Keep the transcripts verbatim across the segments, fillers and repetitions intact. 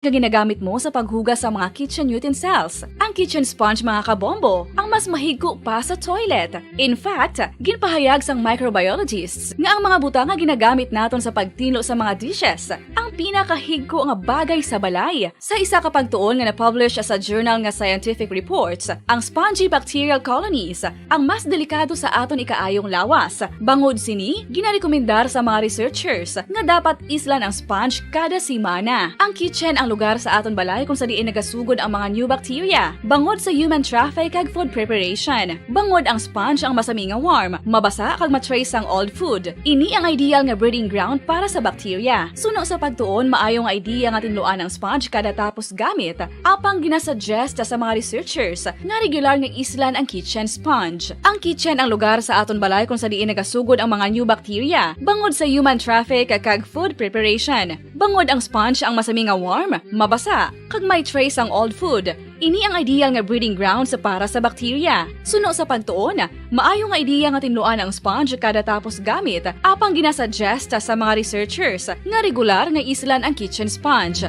nga ginagamit mo sa paghugas sa mga kitchen utensils. Ang kitchen sponge, mga kabombo, ang mas mahigko pa sa toilet. In fact, ginpahayag sang microbiologists nga ang mga butang nga ginagamit naton sa pagtinlo sa mga dishes ang pinakahigko nga bagay sa balay. Sa isa ka pagtuon nga na-publish sa journal nga Scientific Reports, ang spongy bacterial colonies ang mas delikado sa aton ikaayong lawas. Bangod sini, ginarekomendar sa mga researchers nga dapat islan ang sponge kada semana. Ang kitchen ang lugar sa aton balay kung sa diin nagasugod ang mga new bacteria bangod sa human traffic kag food preparation. Bangod ang sponge ang masami nga warm, mabasa kag ma-trace sang old food. Ini ang ideal nga breeding ground para sa bacteria. Suno sa pagtuon, maayo nga idea nga tinluan ang sponge kada tapos gamit, apang ginasuggest sa mga researchers nga regular nga islan ang kitchen sponge. Ang kitchen ang lugar sa aton balay kung sa diin nagasugod ang mga new bacteria bangod sa human traffic kag food preparation. Bangod ang sponge ang masami nga warm, mabasa, kag may trace ang old food. Ini ang ideal nga breeding grounds para sa bacteria. Suno sa pagtuon, maayo nga ideya nga tinluan ang sponge kada tapos gamit, apang ginasuggest sa mga researchers nga regular nga islan ang kitchen sponge.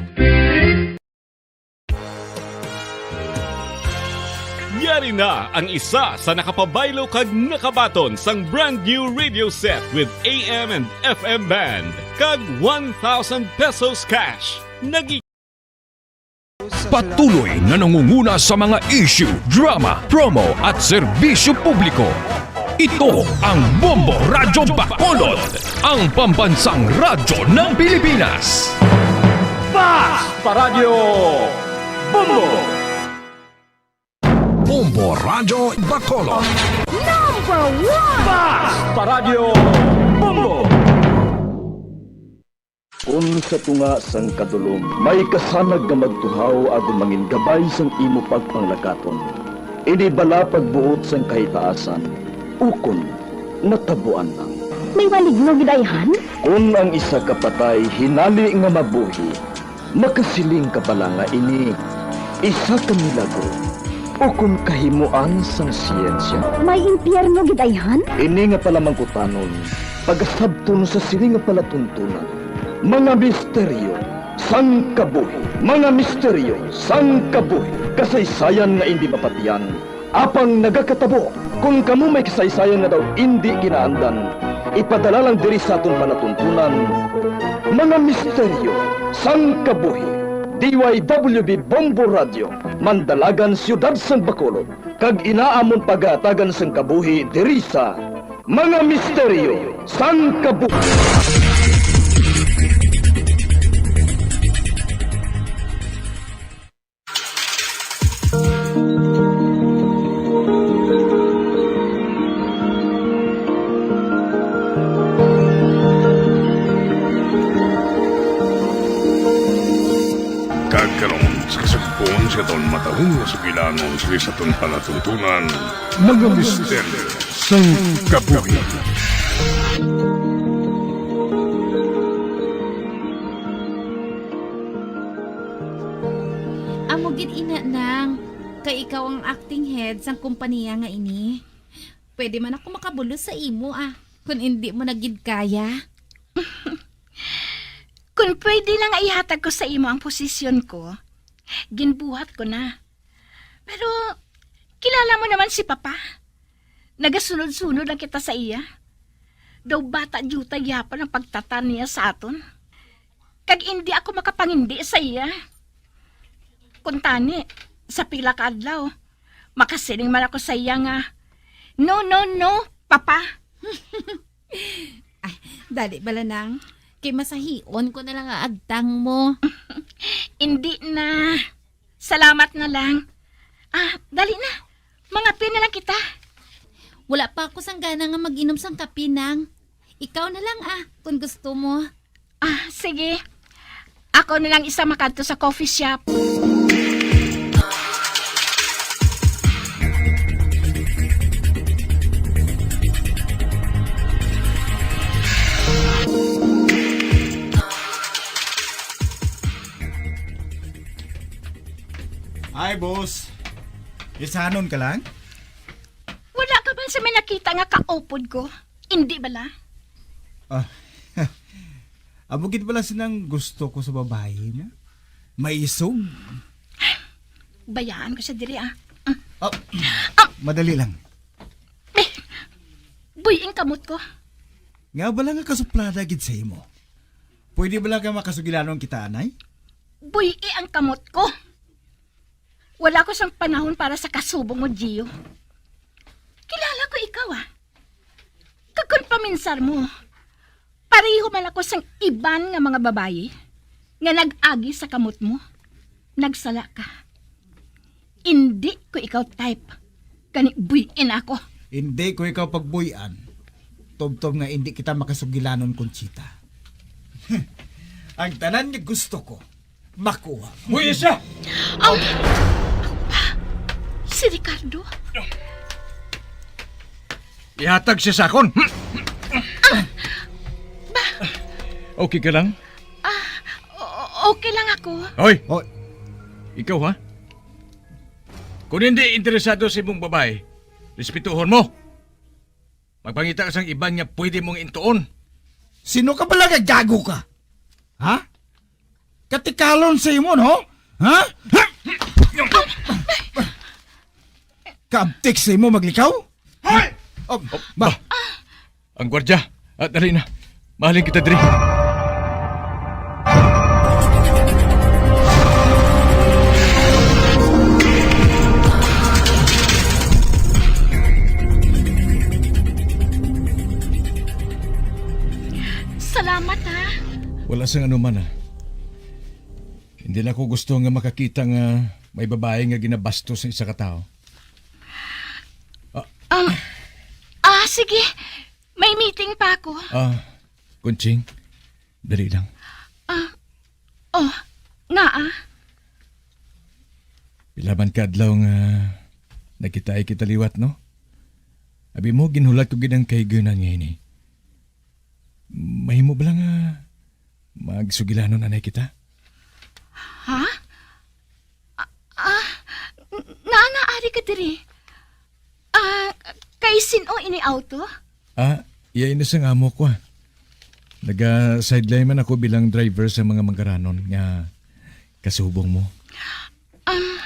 Yari na ang isa sa nakapabaylo kag nakabaton sang brand new radio set with A M and F M band kag one thousand pesos cash. Nagi- Patuloy na nangunguna sa mga issue, drama, promo at serbisyo publiko. Ito ang Bombo Radyo Bacolod, ang pambansang radyo ng Pilipinas. Basta Radyo Bombo! Bombo Radyo Bacolod. Number one! Basta Radyo Bombo! Kon sa tunga sang kadulom may kasanag nga magtuhaw agod mangin gabay sang imo pagpanglakaton, ini bala pagbuot sang kahitaasan, ukon natabuan lang. May maligno gid ayhan? Kon ang isa ka patay hinali nga mabuhi, makasiling ka bala nga ini isa ka milagro ukon kahimuan sang siyensya? May impyerno gid ayhan? Ini nga palamangkutanon, pagasabton sa sini nga palatuntunan, mga misteryo sang kabuhi. Mga misteryo sang kabuhi. Kasaysayan nga indi mapatiyan, apang nagakatabo. Kon kamo may kasaysayan nga daw indi ginaandan, ipadala lang diri sa aton palatuntunan, mga misteryo sang kabuhi. D Y W B Bombo Radio, Mandalagan, Siyudad sang Bacolod, kag ina amon pagahatagan sang kabuhi diri sa Mga Misteryo sang Kabuhi. Kag karon, sa kasugpon sa aton matahong nga sugilanon sa aton palatuntunan, mga misteryo sang kabuhi. Amo gid ina, Nang, kay ikaw ang acting head sang kompanya nga ini. Pwede man ako makabulos sa imo, ah, kung indi mo na gid kaya. Kung pwede lang nga ihatag ko sa imo ang posisyon ko, ginbuhat ko na. Pero kilala mo naman si Papa. Nagasunod-sunod lang kita sa iya. Daw bata diutay gihapon ang pagtatan niya sa aton. Kag indi ako makapangindi sa iya. Kuntani, sa pila ka adlaw, makasiling man ako sa iya nga, "No, no, no, Papa." Ay, dali bala, Nang. Kay masahion ko na lang ang agtang mo. Indi na. Salamat na lang. Ah, dali na. Mangape na lang kita. Wala pa ako sang gana nga mag-inom sang kape, Nang. Ikaw na lang, ah, kung gusto mo. Ah, sige. Ako na lang isa makadto sa coffee shop. Hi, boss. Isanon ka lang? Wala ka man sa may nakita nga kaupod ko? Indi bala? Ah, amo gid bala sinang gusto ko sa babayi mo? Maisog? Bayaan ko siya diri, ah. Ah, madali lang. Eh, buy-i ang kamot ko. Nga bala nga kasuplada gid sa imo. Pwede bala nga makasugilanon kita, anay? Buy-i ang kamot ko. Wala ko sang panahon para sa kasubong mo, Gio. Kilala ko ikaw, ah. Kag kon paminsar mo, pareho man ako sang iban nga mga babayi nga nag-agi sa kamot mo. Nagsala ka. Indi ko ikaw type. Gani buy-i na ako. Indi ko ikaw pagbuy-an. Tubtob nga indi kita makasugilanon, Conchita. Ang tanan nga gusto ko, makuha. Buy-i siya! Ang, si Ricardo? Ihatag siya sa akon. Okay ka lang? Ah, o- okay lang ako. Hoy! Hoy! Ikaw, ha? Kung hindi interesado sa imong babae, respetuhon mo. Magpangita ka sang iban nga pwede mong intuon. Sino ka pala nga gago ka? Ha? Katikalon sa imo, no? Ha? Kaabtik sa imo maglikaw? Hoy! Oh, ba? Ang gwardya, ah, dali na. Mahalin kita diri. Salamat, ha. Wala sang anuman, ha. Hindi na ako gusto nga makakita nga may babae nga ginabastos sa isa ka tawo. Ah. Um, ah, sige. May meeting pa ako. Ah, Conching, dali lang. Ah, oh, nga, ah. Pila man ka adlaw nga nagkitaay kita liwat, no? Abi mo, ginhulat ko gid ang kahigayunan nga ini. Mahimo bala nga magsugilanon anay kita? Ha? Ah, ah, n- ngaa ari ka diri? Ah, kay sin-o ini auto? Ah, iya ini sang amo ko, ah. Naga-sideline man ako bilang driver sa mga mangkaranon nga kasubong mo. Um,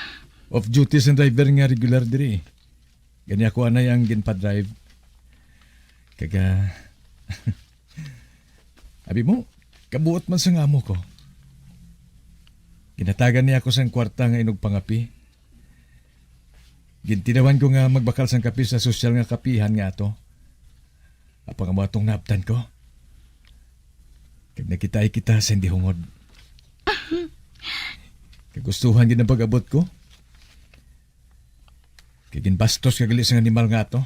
Off-duty sang driver nga regular diri. Gani ako anay ang ginpa-drive. Kaga, abi mo, kabuot man sang amo ko. Ginhatagan niya ako sang kwarta nga inugpangapi. Gintilawan ko nga magbakal sang kape sa sosyal nga kapihan nga ato. Apang amo atong naabtan ko. Kag nagkitaay kita sa hindi hungod. Kagustuhan gid ang pag-abot ko. Kay ginbastos ka gali sang animal nga ato.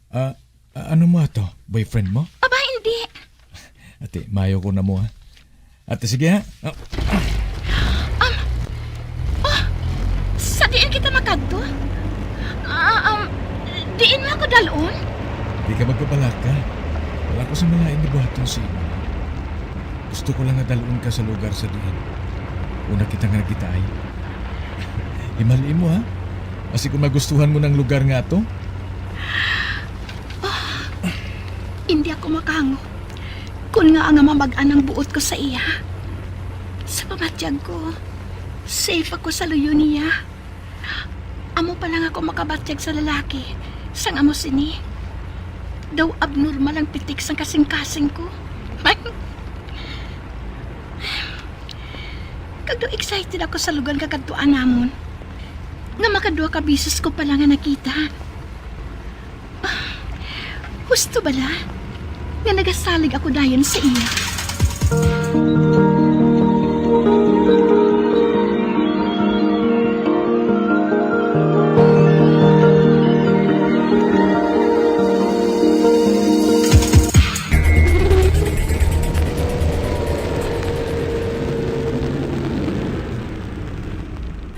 Ah, ah, ano mo ato? Boyfriend mo? Aba, hindi. Ate, mayo ko na mo, ha? Ate, sige, ha? Ah. Um, oh, sa diin kita makadto? Ah, um, diin mo ako dalon? Di ka magkabalaka. Wala ko sa malain nga buhaton sa imo. Gusto ko lang nga dalon ka sa lugar sa diin una kita nga nagkitaay. Himali mo, ha? Basi kung magustuhan mo ng lugar nga to. Oh, hindi ako makahango. Kun nga nga mabag-an ang buot ko sa iya. Sa pamatyag ko, safe ako sa luyo niya. Amo pa lang ako makabatyag sa lalaki sang amo sini. Daw abnormal ang pitik sang kasing-kasing ko. Kag daw excited ako sa lugar nga kadtuan namon, nga makaduha ka beses ko pa lang nga nakita. Ah, husto bala nga nagasalig ako dayon sa iya?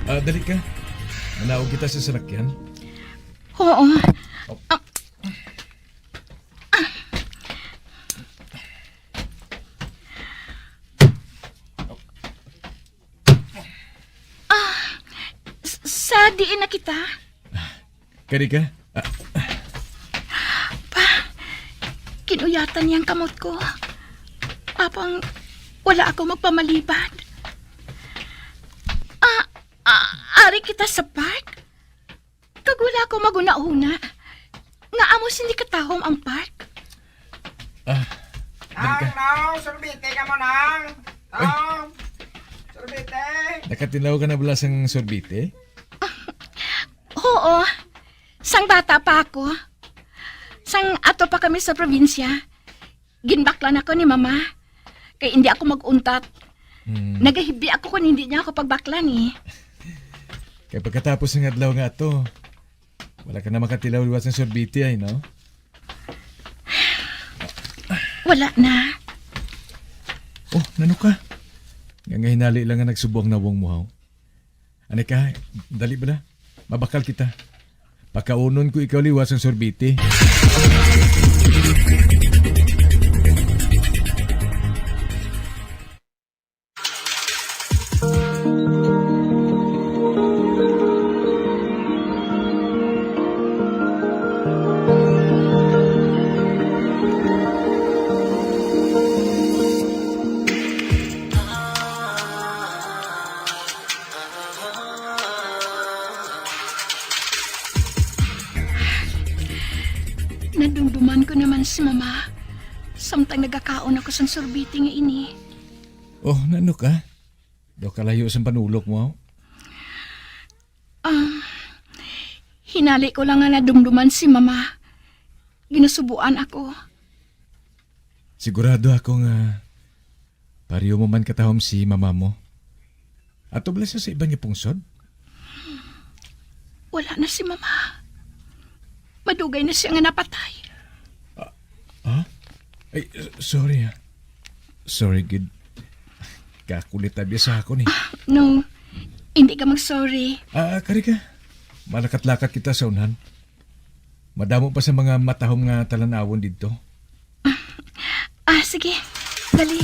Ah, dali ka. Manaog kita sa salakyan. Oo. Oh. Ah. Ah, s- sa diin na kita? Kari ka? Ah. Pa, kinuyatan niya ang kamot ko. Apang wala ako magpamalibad. kita sa park? Kag wala ko maghunahuna nga amo sini katahom ang park. Ah, dali ka. Nang, Nang, sorbete ka mo, Nang. Ay. Nang, sorbete. Nakatilaw ka na bala sang sorbete? Oo, sang bata pa ako. Sang ato pa kami sa probinsya, ginbaklan ako ni Mama. Kay hindi ako mag-untat. Hmm. Nagahibi ako kung hindi niya ako pagbaklan, eh. Kay pagkatapos ng adlaw nga ato, wala ka na makatilaw liwat sa sorbete ay, no? Wala na. Oh, nano ka? Nga, nga hinali lang nga nagsubo ang nawong mo, haw? Ani ka, dali bala. Mabakal kita. Pakaunon ko ikaw liwat sang sorbete. Nadumduman ko naman si Mama, samtang nagakaon ako sang sorbete nga ini. Oh, nano ka? Daw kalayo sang panulok mo? Ah, hinali ko lang nga nadumduman si Mama. Ginasubuan ako. Sigurado ako nga pareho mo man katahom si mama mo. Ato bala siya sa iban nga pungsod? Wala na si Mama. Madugay na siya nga napatay. Ah, ah? Ay, s-, sorry, ah. Sorry, gid. Kakulit na biya sa ako ni. Ah, no. Hindi ka mag-sorry. Ah, kari ka. Malakat-lakat kita sa unhan. Madamo pa sa mga matahom nga talan-awon didto. Ah, sige. Dali.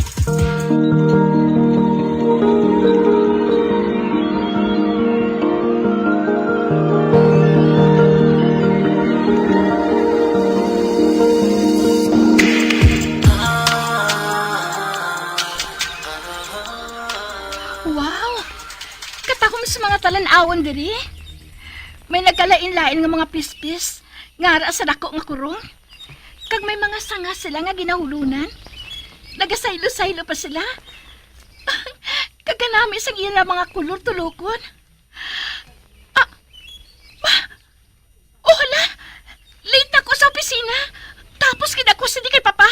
Wow! Katahom sa mga talan-awon diri. May nagkalain-lain nga mga pispis nga ara sa dako nga kurong. Kag may mga sanga sila nga ginahulunan. Nagasaylo-saylo pa sila. Kag kanami sang ila mga kulor tulokon. Ah, ma-, oh, hala! Late na ko sa opisina. Tapos gid ako sini kay Papa.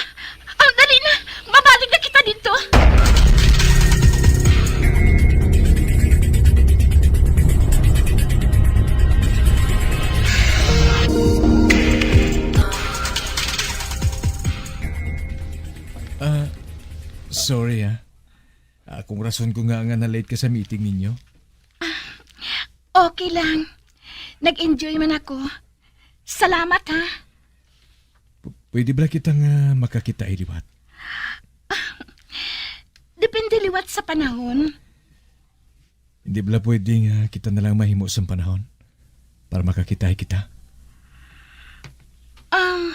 Ang dali na, mabalik na kita dito. Ah, sorry, ah. Akong rason ko nga nga na-late ka sa meeting ninyo. Ah, okay lang. Nag-enjoy man ako. Salamat, ha. P-, pwede bala kita nga makakita liwat? Depende liwat sa panahon. Hindi bala pwede nga kita na lang mahimo sang panahon para makakita kita? Um,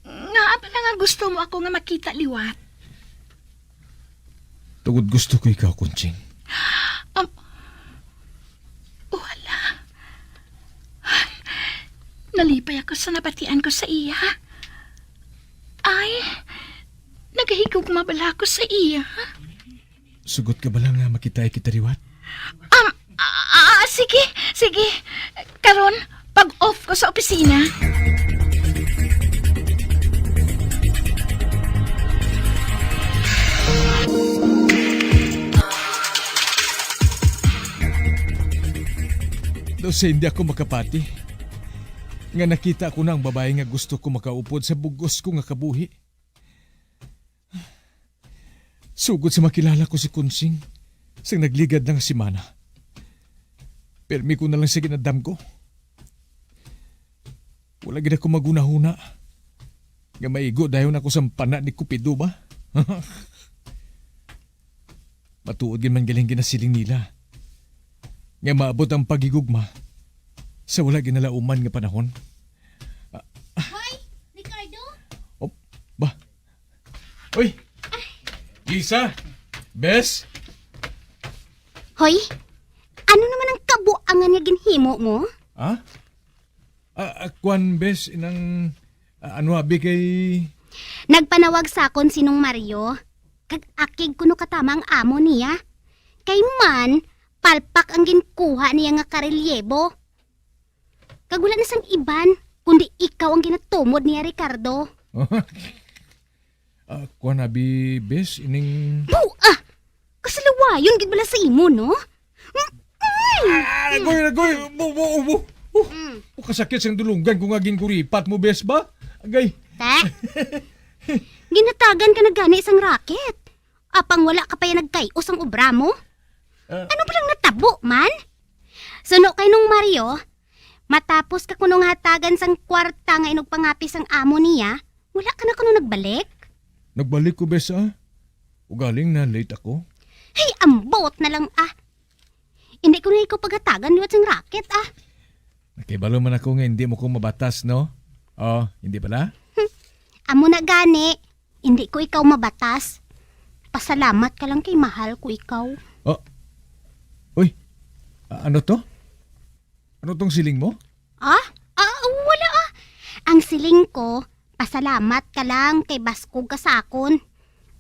nga pala nga gusto mo ako nga makita liwat? Tungod gusto ko ikaw, Kunching. Um, wala. Nalipay ako sa nabatian ko sa iya. Ay, nagahigugma bala ako sa iya. Sugot ka bala nga makita kita liwat? Um, ah, ah, sige, sige. Karon, pag-off ko sa opisina. Daw sa hindi ako makapati nga nakita ko na ang babayi nga gusto ko makaupod sa bugos ko nga kabuhi. Sugod sa makilala ko si Kunsing, sang nagligad na nga semana, pirmi ko na lang siya ginadamgo. Wala gid ako maghunahuna nga maigo dayon ako sang pana ni Cupido ba? Matuod gid man galing ginasiling nila nga maabot ang paghigugma sa wala ginalauman nga panahon. Ah, Hoy, Ricardo? Oh, ba? Uy! Lisa! Bes! Hoy, ano naman ang Nga ginhimo mo? Ha? Ah, ah, kwan, bes, inang, ah, ano abi kay Nagpanawag sa akon si Nong Mario, kag akig kuno katama ang amo niya. Kay man, palpak ang ginkuha niya nga karelyebo. Kag wala na sang iban, kundi ikaw ang ginatumod niya, Ricardo. Ah, kuwan abi, bes, ining Bua! Kasalawayon gid bala sa imo, no? Mm, mm. Ah, agoy, agoy, bu, bu, bu. Oh, Mm. oh, kasakit sang dulunggan ko nga ginkuripat mo, bes, ba? Agay. Te? Ginhatagan ka na gani sang raket. Apang wala ka pa ya nagkay-o sang obra mo? Ah. Ano ba lang natabo man? Suno kay Nong Mario, matapos ka kuno nga hatagan sang kwarta nga inugpangapi sang amo niya, wala ka na kuno nagbalik? Nagbalik ko, bes, ah. Ugaling na late ako. Hey, ambot na lang, ah. Hindi ko na ikaw paghatagan liwat sang raket, ah. Nakibalo man ako nga hindi mo ko mabatas, no? Oh, hindi bala? Amo na gani, hindi ko ikaw mabatas. Pasalamat ka lang kay mahal ko ikaw. Oh. Uy, a-, ano to? Ano tong siling mo? Ah? Ah, wala, ah. Ang siling ko, pasalamat ka lang kay baskog ka sa akon.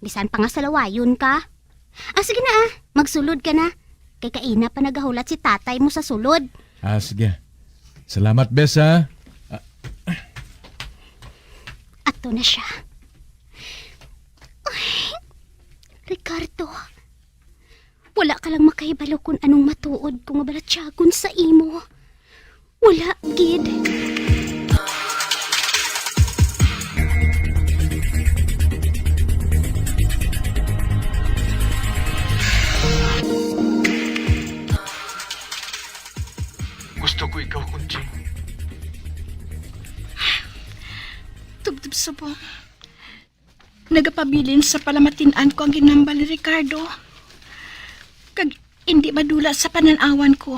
Bisan pa nga salawayon ka. Ah, sige na, ah. Magsulod ka na. Kay kaina pa nagahulat si tatay mo sa sulod. Ah, sige. Salamat, bes, ha? Ah. Ato na siya. Ay, Ricardo, wala ka lang makahibalo kung anong matuod ko nga balatyagon sa imo. Wala gid. Gusto ko ikaw, Conching. Tubtob subong. Nagapabilin sa palamatin-an ko ang ginhambal ni Ricardo. Kag indi madula sa panan-awan ko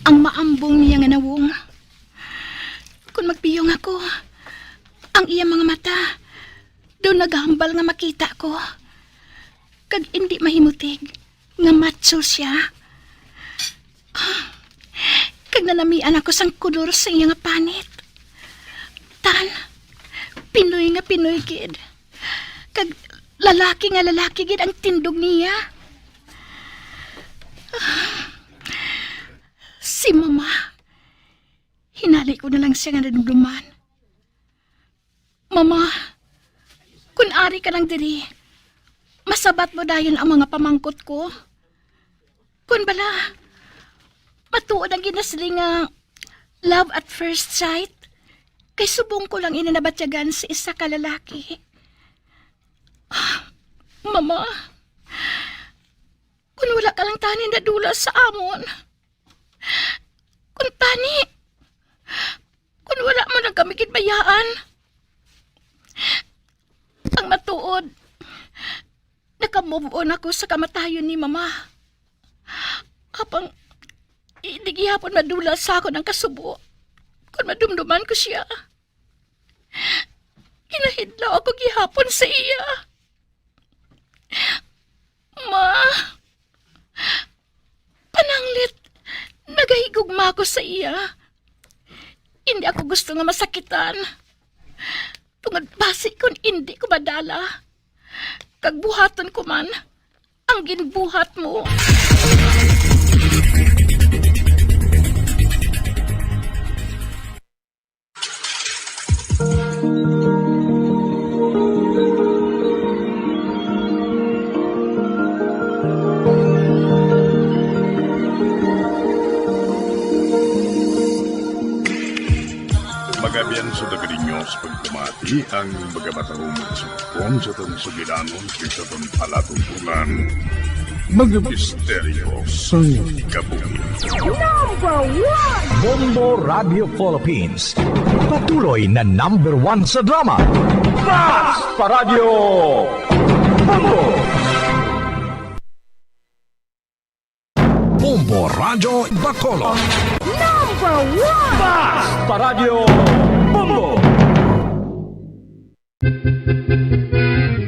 ang maambong niya nga nawong. Kon magpiyong ako, ang iya mga mata daw nagahambal nga makita ko. Kag indi mahimutig nga matso sia. Kag nanamian ako sang kulor sa iya nga panit. Tan, Pinoy nga Pinoy gid. Kag lalaki nga lalaki gid ang tindog niya. Si Mama, hinali ko na lang siya nga nadumduman. Mama, kun ari ka lang diri, masabat mo dayon ang mga pamangkot ko. Kun bala, matuod ang ginasiling nga love at first sight, kay subong ko lang ini nabatyagan sa isa ka lalaki. Mama, kun wala ka lang tani nadula sa amon, kun tani, kun wala mo lang kami ginbayaan. Ang matuod, naka-move on ako sa kamatayon ni Mama. Apang hindi gihapon madula sa akon ang kasubo kon madumduman ko sia. Ginahidlaw ako gihapon sa iya. Ma, pananglit, nagahigugma ako sa iya. Hindi ako gusto nga masakitan. Tungod basi kon indi ko madala, kag buhaton ko man ang ginbuhat mo. Magabian sa Dagadi News, pagpamati ang mga matarong nga sumpong sa aton sugilanon, sa aton palatuntunan. Mga misteryo sang kabuhi. Number one! Bombo Radio Philippines, patuloy na number one sa drama. Basta Radyo Bombo! Bombo Radyo Bacolod. Number one! Basta Radyo Bombo!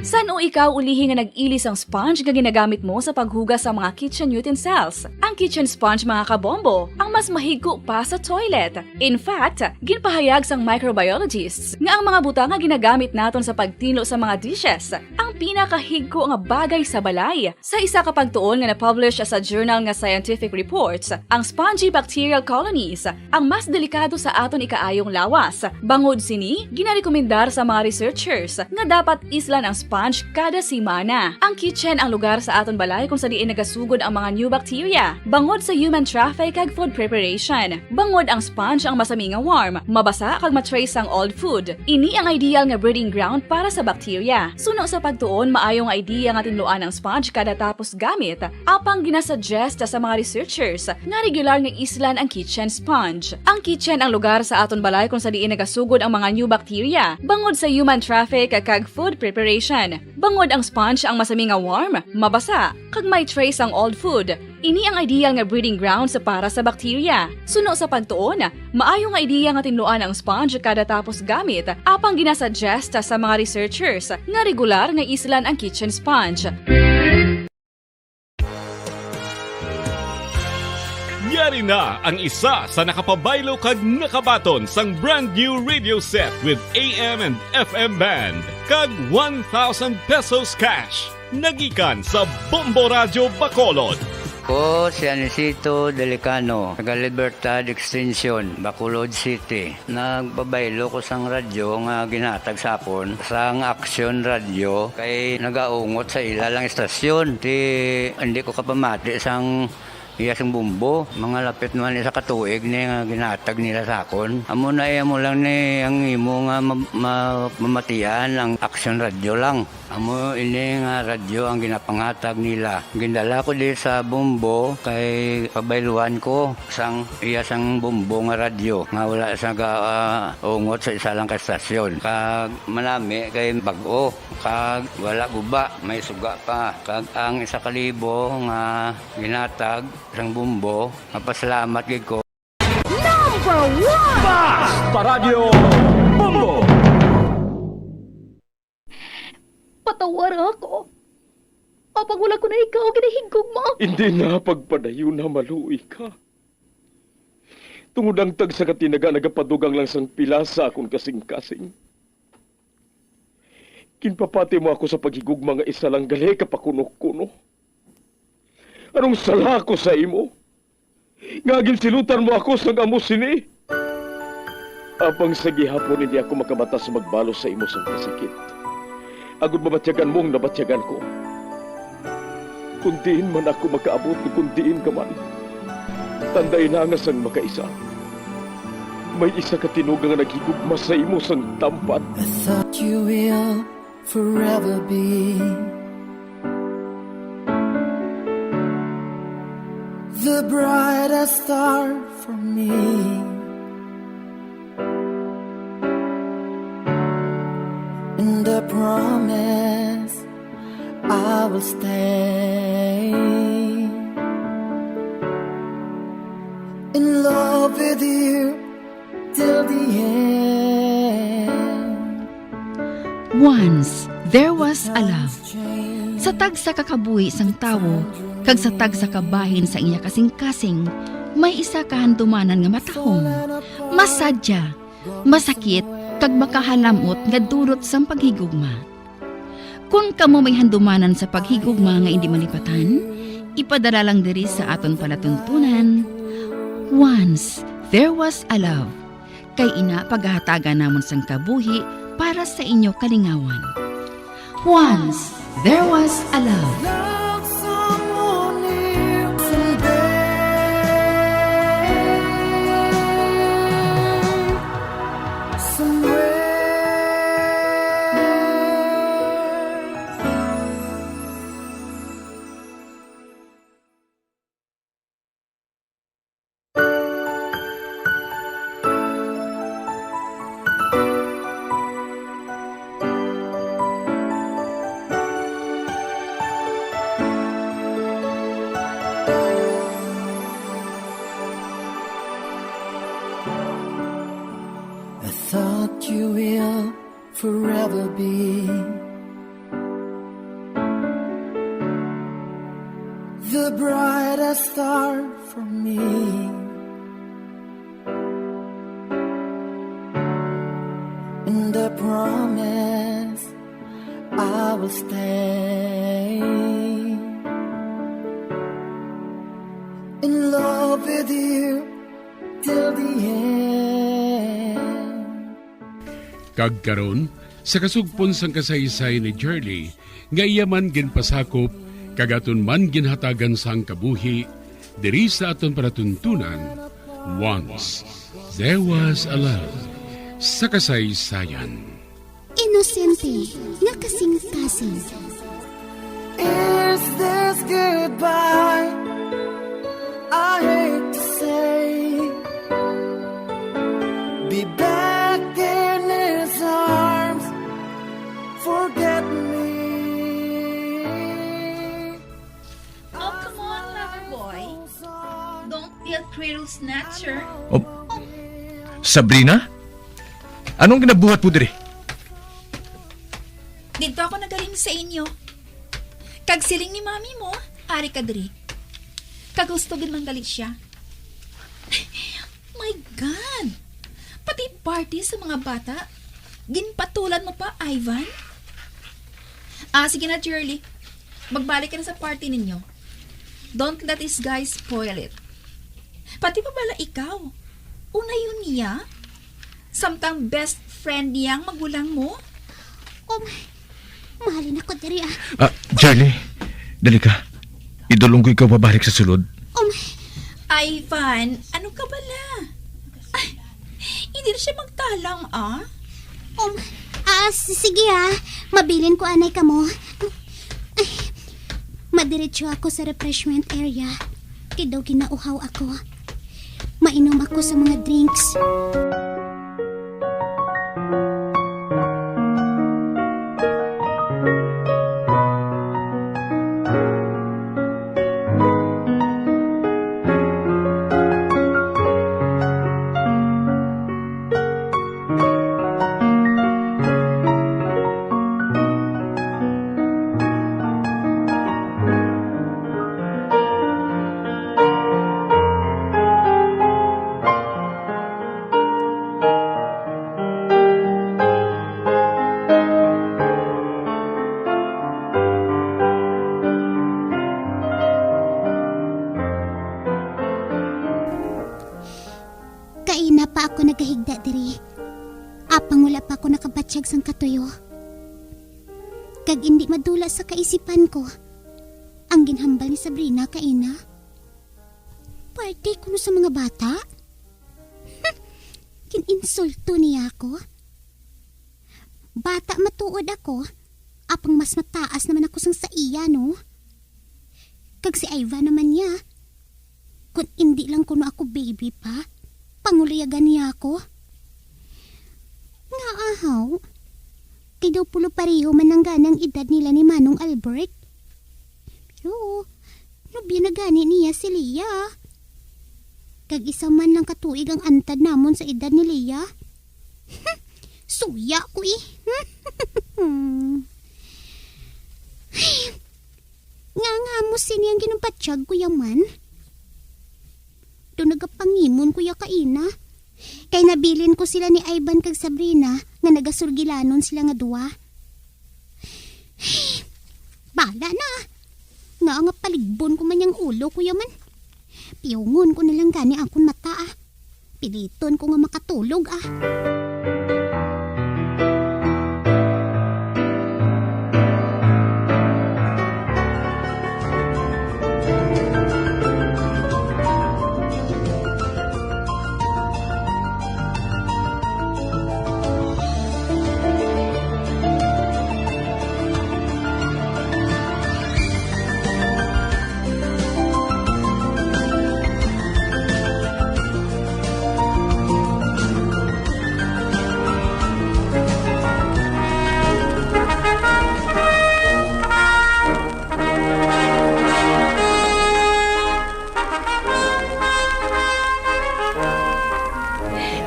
San-o ikaw ulihi nga nag-ili sang sponge nga ginagamit mo sa paghugas sa mga kitchen utensils? Ang kitchen sponge, mga kabombo, ang mas mahigko pa sa toilet. In fact, ginpahayag sang microbiologists nga ang mga butang nga ginagamit naton sa pagtinlo sa mga dishes ang pinakahigko nga bagay sa balay. Sa isa ka pagtuon nga na-publish sa journal nga Scientific Reports, ang spongy bacterial colonies ang mas delikado sa aton ikaayong lawas. Bangod sini, ginarekomendar sa mga researchers nga dapat islan ang sponge kada semana. Ang kitchen ang lugar sa aton balay kung sa diin nagasugod ang mga new bacteria, bangod sa human traffic kag food preparation. Bangod ang sponge ang masami nga warm, mabasa kag ma-trace sang old food. Ini ang ideal nga breeding ground para sa bacteria. Suno sa pagtuon, maayo nga idea nga tinluan ang sponge kada tapos gamit, apang ginasuggest sa mga researchers nga regular nga islan ang kitchen sponge. Ang kitchen ang lugar sa aton balay kung sa diin nagasugod ang mga new bacteria, bangod sa human traffic kag food preparation. Bangod ang sponge ang masami nga warm, mabasa, kag may trace ang old food. Ini ang ideal nga breeding grounds para sa bacteria. Suno sa pagtuon, maayo nga ideya nga tinluan ang sponge kada tapos gamit, apang ginasuggest sa mga researchers nga regular nga islan ang kitchen sponge. Yari na ang isa sa nakapabaylo kag nakabaton sang brand new radio set with A M and F M band kag one thousand pesos cash. Nagikan sa Bombo Radyo Bacolod. Ko si Anisito Delicano, taga Libertad Extension, Bacolod City. Nagpabaylo ko sang radyo nga ginhatag sa akon sang Action Radio kay nagaungot sa ila lang istasyon. Ti, hindi ko kapamati sang iya sing bumbo. Mga lapit naman isa ka tuig ni nga ginhatag nila sa akon. Amo na iya mo lang ni ang imo nga ma-, ma-, mamatian ang Action Radio lang. Amo ini nga radyo ang ginapanghatag nila. Gindala ko di sa Bombo kay pabayluhan ko sang iya sang Bombo nga radyo nga wala sa ga, ah, ungot sa isa lang ka estasyon. Kag manami kay bag-o, kag wala guba, may suga pa. Kag ang isa ka libo nga ginhatag sang Bombo, mapasalamat gid ko. Number one! Basta Radyo Bombo! Patawara ako. Apang wala ko na ikaw ginahigugma. Hindi na pagpadayon na maluoy ka. Tungod ang tagsa ka tinaga nagapadugang lang sang pila sa akon kasing-kasing. Ginpapati mo ako sa paghigugma nga isa lang gali ka pakuno-kuno. Anong sala ko sa imo? Nga ginsilutan mo ako sang amo sini? Apang sa gihapon hindi ako makabata sa magbalos sa imo sang kasakit, agod mabatyagan mo ang nabatyagan ko. Kung diin man ako makaabot, kung diin ka man, tanday na nga sang makaisa, may isa ka tinuga nga naghigugma sa imo sang tampat. I thought you will forever be the brightest star for me. And I promise I will stay in love with you till the end. Once, there was a love. Sa tagsa ka kabuhi sang tawo, kag sa tagsa ka bahin sa iya kasing-kasing, may isa ka handumanan nga matahom, masadya, masakit, kag makahalam-ot nga dulot sang paghigugma. Kon kamo may handumanan sa paghigugma nga indi malipatan, ipadala lang diri sa aton palatuntunan, Once There Was a Love, kay ina pagahatagan namon sang kabuhi para sa inyo kalingawan. Once There Was a Love. Love someone new someday. Somewhere. Star for me. And I promise I will stay in love with you till the end. Kag karon, sa kasugpon sang kasaysayan ni Charlie, nga iya man ginpasakop kag aton man ginhatagan sang kabuhi diri sa aton palatuntunan, Once There Was a Love, sa kasaysayan. Inosente nga kasing-kasing. Is this goodbye? I hate to say. Be back in his arms. Forget me. Oh, come on, lover boy. Don't be a thrill snatcher. Oh, Sabrina? Anong ginabuhat mo diri? Didto ako nagaling sa inyo. Kag siling ni mami mo, ari ka diri. Kag husto gid man gali siya. My God! Pati party sa mga bata, ginpatulan mo pa, Ivan? Ah, sige na, Shirley. Magbalik ka na sa party ninyo. Don't let this guy spoil it. Pati pa bala ikaw. Unayon niya? Samtang best friend niya ang magulang mo? Um, mahalin ako diri, ah. Ah, Charlie, dali ka. Idulong ko ikaw pabalik sa sulod. Um, Ivan, ano ka bala? Ay, hindi na siya magtalang, ah. Um, ah, s- sige, ah. Mabilin ko anay kamo. Ay, madiretso ako sa refreshment area. Kay daw ginauhaw ako. Mainom ako sa mga drinks. Kaina pa ako nagahigda diri, apang wala pa ako nakabatyag sang katuyo. Kag indi madula sa kaisipan ko ang ginhambal ni Sabrina kaina. Parte kuno sa mga bata? Gin-insulto niya ako. Bata matuod ako, apang mas mataas naman ako sang sa iya, no? Kag si Ivan naman niya. Kun indi lang kuno ako baby pa, pangulayagan niya ako. Nga ahaw, kay daw pulo pareho man lang gani ang edad nila ni Manong Albert. Pero, nobya na gani niya si Leah. Kag isa man lang ka tuig ang antad namon sa edad ni Leah. Suya ko eh. Nga, nga mo sini ang ginabatyag ko yaman? Do nagapangimon ko ya kaina. Kay nabilin ko sila ni Ivan kag Sabrina nga nagasurgilanon sila nga duwa. Bala na. Nga nga paligbon ko man yang ulo ko yaman. Piyungon ko na lang gani akon mata, ah. Piliton ko nga makatulog, ah.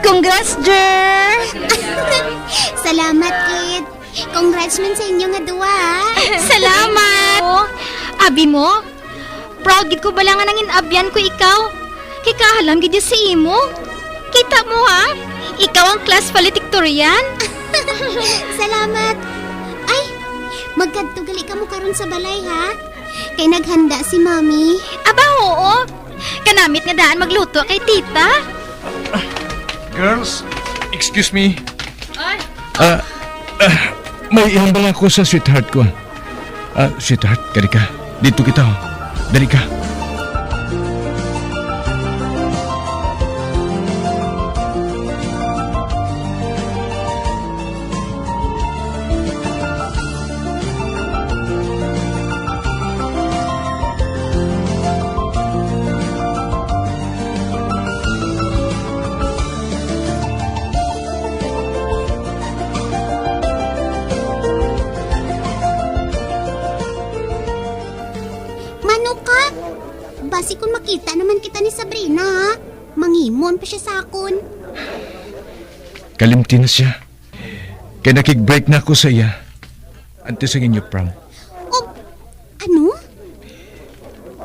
Congrats, Jer! Salamat, Kid. Congrats man sa inyo nga duwa, ah. Salamat! Oh, abi mo, Proud gid ko bala nga nangin-abyan ko ikaw. Kay kahalam gid ya sa imo. Kita mo, ha? Ikaw ang class valedictorian. Salamat. Ay, magkadto gali kamo karon sa balay, ha? Kay naghanda si Mommy. Aba, oo. Kanamit nga daan magluto kay Tita. Girls, excuse me. Ay. Ah, ah, may ihambal ako sa sweetheart ko. Ah, sweetheart, kari ka. Dito kita, oh. Dali ka. Mano ka? Basi kung makita naman kita ni Sabrina, ha? Mangimon pa siya sa akon. Kalimti na siya. Kay nakig-break na ako sa iya. Antes ang inyo prom. Oh, ano?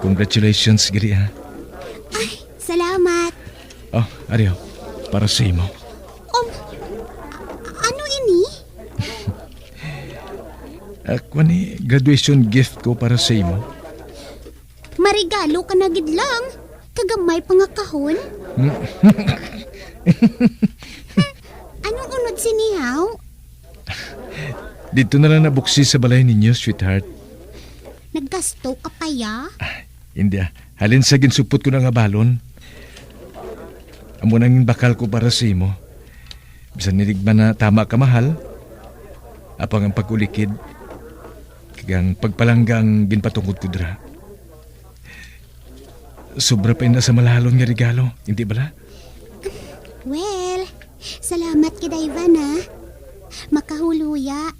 Congratulations, gali, ha? Ay, salamat. Oh, ari, oh. Para sa imo. Um, a-, ano ini? Ako ni graduation gift ko para sa imo. Marigalo ka na gid lang. Kagamay pa nga kahon. Anong unod sini, haw? Dito na lang nabuksi sa balay ninyo, sweetheart. Naggasto ka pa, ya? Ah, hindi, ah. Halin sa ginsupot ko na nga balon. Amo nang bakal ko para sa imo. Bisan hindi man na tama ka mahal, apang ang pag-ulikid kag ang pagpalangga ang ginpatungod ko dira. Sobra pa ina sa malahalon nga regalo, hindi bala? Well, salamat gid, Ivan, ah. Makahuluya.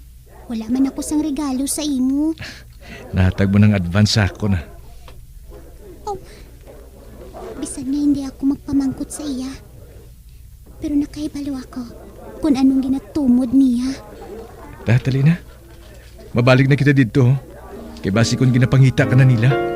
Wala man ako sang regalo sa imo. Nahatag mo ng advance sa ako na. Oh, bisan nga hindi ako magpamangkot sa iya, pero nakahibalo ako kung anong ginatumod niya. Tatali na. Mabalik na kita didto, oh. Kay basi kon ginapangita ka na nila.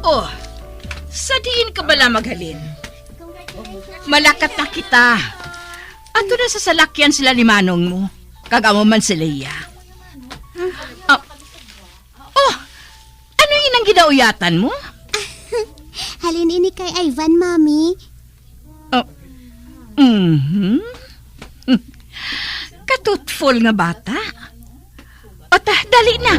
Oh, sa diin ka bala maghalin? Malakat na kita. Ato na sa salakyan sila ni manong mo. Kag amo man si Leia. Ah, oh, ano inang ginauyatan mo? Halin ini kay Ivan, Mami. Oh, mhm. Katutful nga bata. O ta, dali na.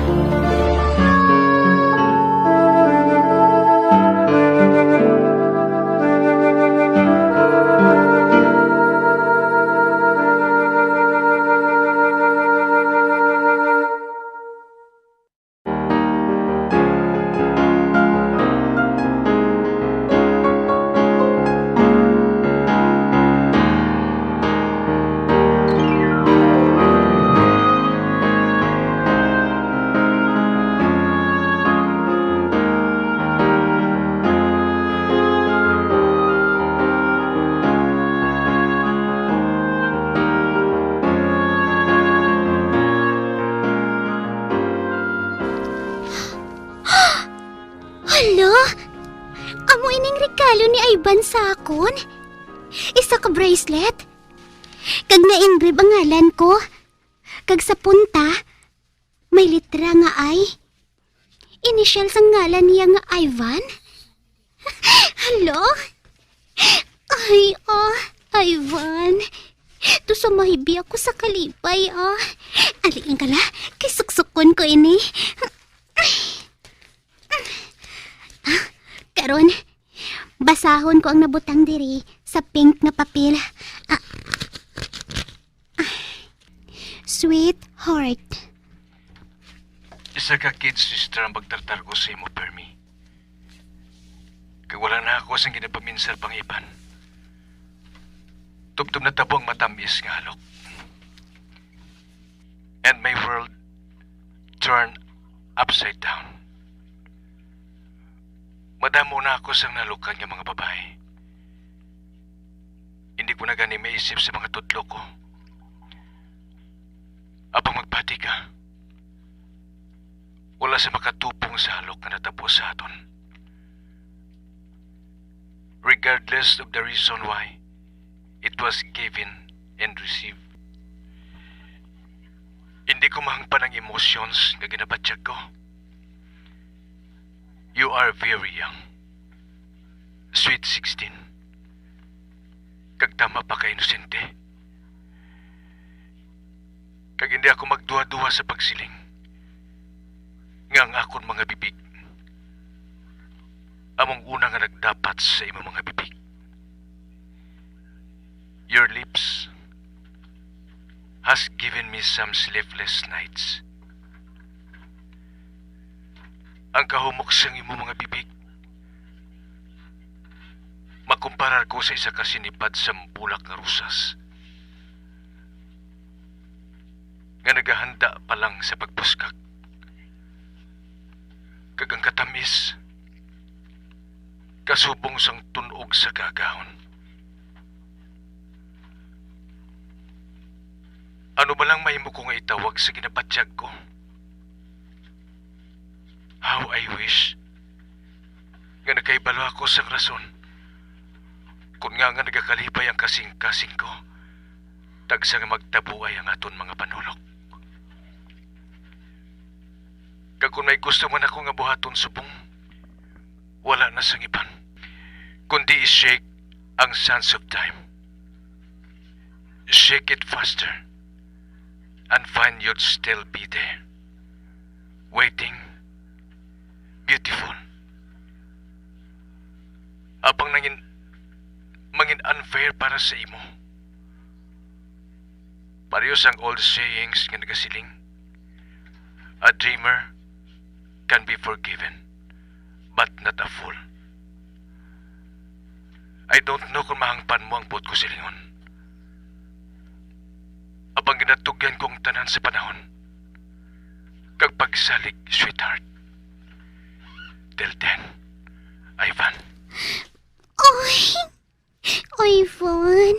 Hala! Amo ining regalo ni Ivan sa akon? Isa ka bracelet? Kag na-engrave ang ngalan ko. Kag sa punta, may litra nga I. Inisyal sang ngalan niya nga Ivan? Hala? Ay, ah, Ivan. Tusa mahibi ako sa kalipay, ah. Ali lang ka la, kay suksukon ko ini. Ah, karon, Basahon ko ang nabutang diri sa pink nga papel. Ah, ah. Sweetheart. Isa ka kid sister ang pagtartar ko sa imo, Permi. Kag wala na ako sing ginapaminsar pang iban. Tubtob natabo ang matamis nga alok. And my world turned upside down. Madamo na ako sang nalukan nga mga babayi. Hindi ko na gani maisip sa mga tudlo ko. Apang magpati ka, wala sa makatupong sa alok nga natabo sa aton. Regardless of the reason why it was given and received, hindi ko mahangpan ang emotions nga ginabatyag ko. You are very young. Sweet sixteen. Kag tama pa ka inosente. Kag hindi ako magduha-duha sa pagsiling nga ang akon mga bibig among una nga nagdapat sa imo mga bibig. Your lips has given me some sleepless nights. Ang kahumok sang imo mga bibig, makumparar ko sa isa ka sinipad sang bulak nga rosas nga nagahanda pa lang sa pagpuskak. Kag ang katamis, kasubong sang tun-og sa kaagahon. Ano ba lang mahimo ko nga itawag sa ginabatyag ko? How I wish nga nakahibalo ako sang rason kon ngaa nga nagakalipay ang kasing-kasing ko, tagsa nga magtabuay ang aton mga panulok. Kag kon may gusto man ako nga buhaton subong, wala na sang iban kundi i-shake ang sands of time. Shake it faster and find you'd still be there, waiting, beautiful. Apang nangin-, mangin unfair para sa imo. Pareho sang old sayings nga nagasiling, "A dreamer can be forgiven, but not a fool." I don't know kung mahangpan mo ang buot ko silingon. Apang ginatugyan ko ang tanan sa panahon kag pagsalig, sweetheart. Till then, Ivan. Oy! Ivan,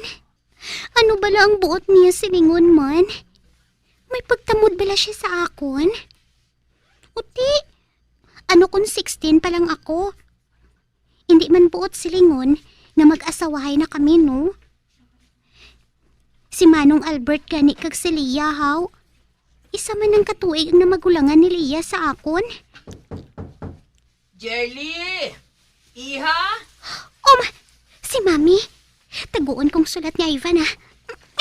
ano bala ang buot niya silingon man? May pagtamod bala siya sa akon? Uti, ano kung sixteen pa lang ako? Hindi man buot silingon nga mag-asawahay na kami, no? Si Manong Albert gani kag si Lia, haw? Isa man ang katuig ang namagulangan ni Lia sa akon. Jerly! Iha? Um, si Mami. Taguon kong sulat ni Ivan, ah.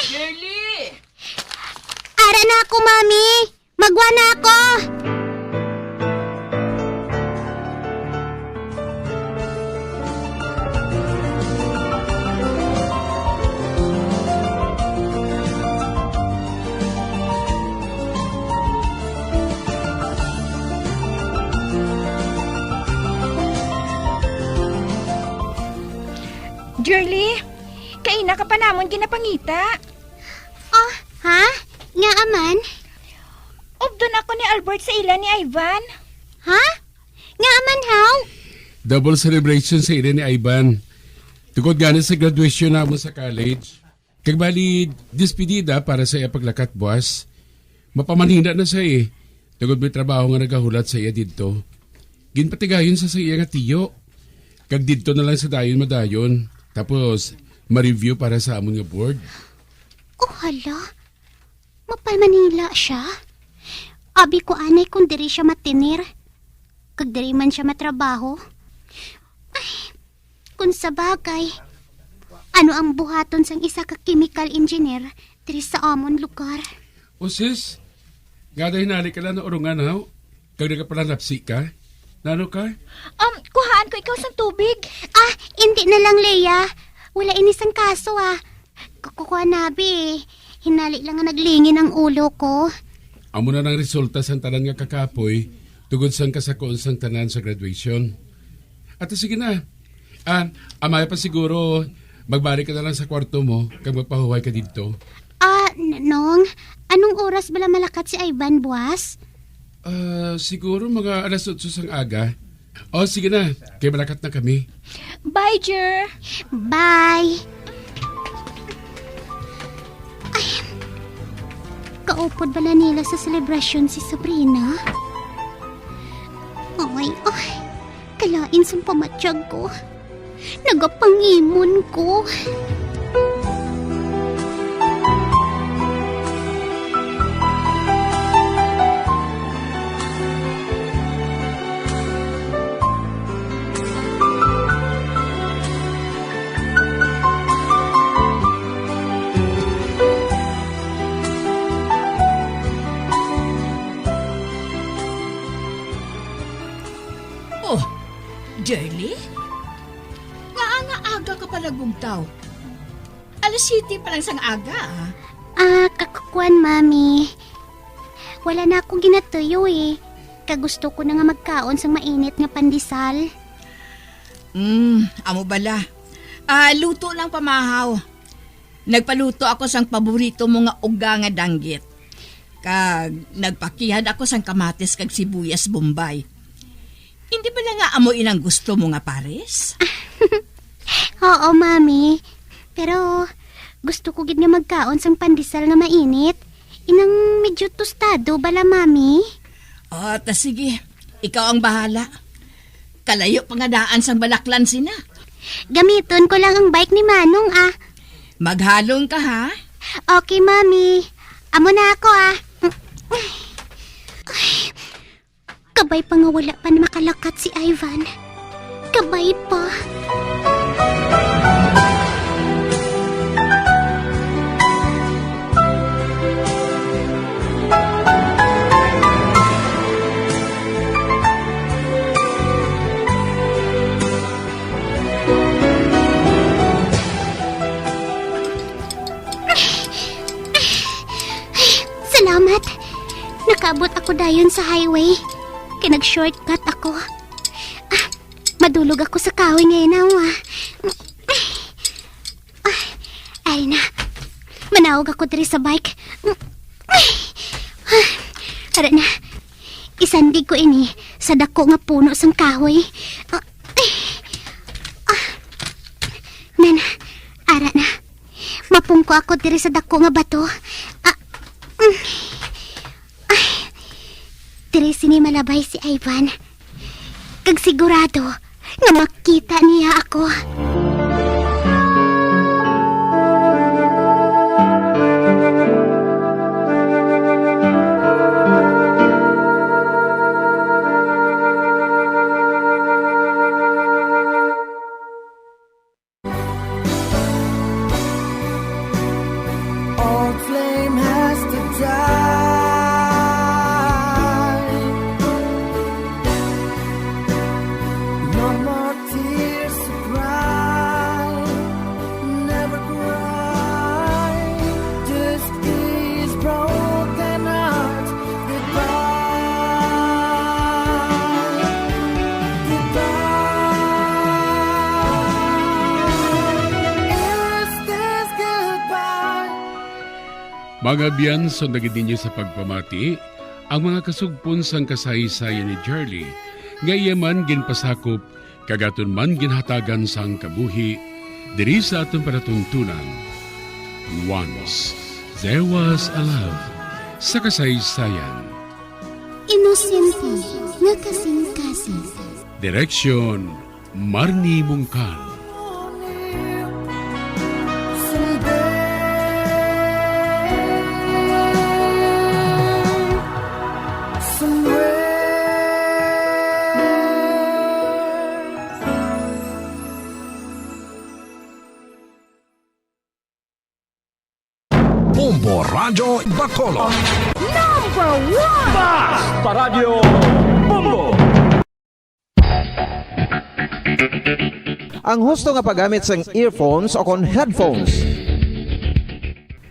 Jerly! Ara na ako, Mami. Magwa na ako. Jerly, kaina ka pa namon ginapangita. Oh, ha? Ngaa man? Updon ako ni Albert sa ila ni Ivan. Ha? Ngaa man, haw? Double celebration sa ila ni Ivan. Tungod gani sa graduation namon sa college. Kag bali, despedida para sa iya paglakat buas. Mapamanhina na siya, eh. Tungod may trabaho nga nagahulat sa iya didto. Ginpatigayon sa, sa iya nga tiyo. Kag didto na lang sa dayon madayon. Tapos, ma-review para sa amon nga board. Oh, hala. Mapay Manila siya? Abi ko anay kung diri siya matinir. Kag diri man siya matrabaho. Ay, kung sa bagay, ano ang buhaton sang isa ka chemical engineer diri sa amon lugar? O sis, nga daw hinali ka lang na urungan, haw? Kag nagapalalapsi ka? Nano ka? Um, kuhaan ko ikaw sang tubig. Ah, hindi na lang, Leia. Wala ini sang kaso, ah. Kukuha na, bi. Hinali lang nga naglingin ang ulo ko. Amo na nang resulta sang tanan nga kakapoy tungod sang kasakoon sang tanan sa graduation. Ato, sige na. Ah, amaya pa siguro, magbalik ka na lang sa kwarto mo kag magpahuway ka didto. Ah, n-, Nong, anong oras bala malakat si Ivan buwas? Ah, siguro mga alas otso sang aga. O, sige na. Kay malakat na kami. Bye, Jer. Bye. Ay, kaupod bala nila sa selebrasyon si Sabrina? Ay, ay. Kalain sang pamatyag ko. Nagapangimon ko. Oh, Jerly? Ngaa nga aga ka pa nagbugtaw? Alas siyete pa lang sang aga, ah. Ah, kakukuan, Mami. Wala na ako ginatuyo, eh. Kag gusto ko na nga magkaon sang mainit nga pandesal. Mm, amo bala. Ah, luto lang pamahaw. Nagpaluto ako sang paborito mo nga uga nga danggit. Kag nagpakihan ako sang kamatis kag sibuyas Bombay. Hindi bala nga amo inang gusto mo nga pares? Oo, Mami. Pero gusto ko gid nga magkaon sang pandesal nga mainit. Inang medyo tostado bala, Mami. O, ta sige. Ikaw ang bahala. Kalayo pa nga daan sang balaklan sina. Gamiton ko lang ang bike ni Manong, ah. Maghalong ka, ha? Okay, Mami. Amo na ako, ah. Ay, kabay pa nga wala pa na makalakat si Ivan. Kabay pa. Salamat. Nakaabot ako dayon sa highway. Kay nag-shortcut ako. Ah, madulog ako sa kahoy nga inaw, ah. Ah, ay na. Manawag ako diri sa bike. Ara na. Isandig ko ini sa dako nga puno sang kahoy. Ah, ay. Ah. Nan, ara na. Mapungko ako diri sa dako nga bato. Ah, mm. Ay, diri sini malabay si Ivan. Kag sigurado nga makita niya ako. Old flame has to die. No more tears to cry. Never cry. This is broken heart. Goodbye. Goodbye. Is this goodbye? Mga abyan, sundagid ninyo sa pagpamati ang mga kasugpon sang kasaysayan ni Charlie, nga iya man ginpasakop kag aton man ginhatagan sang kabuhi diri sa aton palatuntunan. Once There Was a Love sa kasaysayan. Inosente nga kasing-kasing. Direksyon, Marnie Mungkal. Bombo Radyo Bacolod. Number one! Basta Radyo Bombo! Ang husto nga paggamit sang earphones o kon headphones.